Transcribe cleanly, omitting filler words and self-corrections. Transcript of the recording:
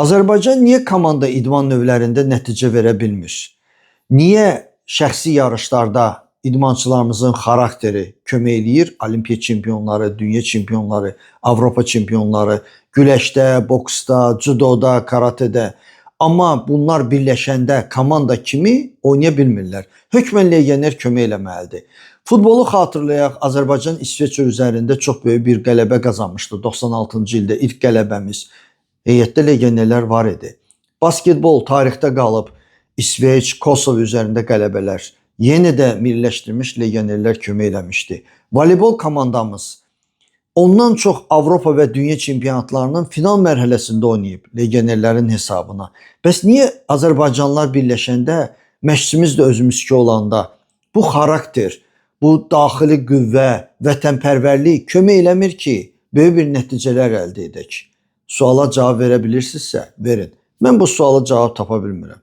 Azərbaycan niyə komanda idman növlərində nəticə verə bilmir? Niyə şəxsi yarışlarda idmançılarımızın xarakteri kömək eləyir? Olimpiya çempionları, dünya çempionları, Avropa çempionları güləşdə, boksda, judoda, karatedə. Amma bunlar birləşəndə komanda kimi oynaya bilmirlər. Hökmən legioner kömək eləməlidir. Futbolu xatırlayaq, Azərbaycan İsveçrə üzərində çox böyük bir qələbə qazanmışdı 96-cı ildə ilk qələbəmiz. Heyətdə legionerlər var idi. Basketbol tarixdə qalıb. İsveç, Kosovo üzərində qələbələr. Yenə də milliləşdirilmiş legionerlər kömək eləmişdi. Voleybol komandamız ondan çox Avropa və dünya çempionatlarının final mərhələsində oynayıb legionerlərin hesabına. Bəs niyə Azərbaycanlılar birləşəndə, məşqçimiz də özümüzki olanda bu xarakter, bu daxili qüvvə, vətənpərvərlik kömək eləmir ki, böyük bir nəticələr əldə edək? Suala cavab verə bilirsinizsə, verin. Mən bu suala cavab tapa bilmirəm.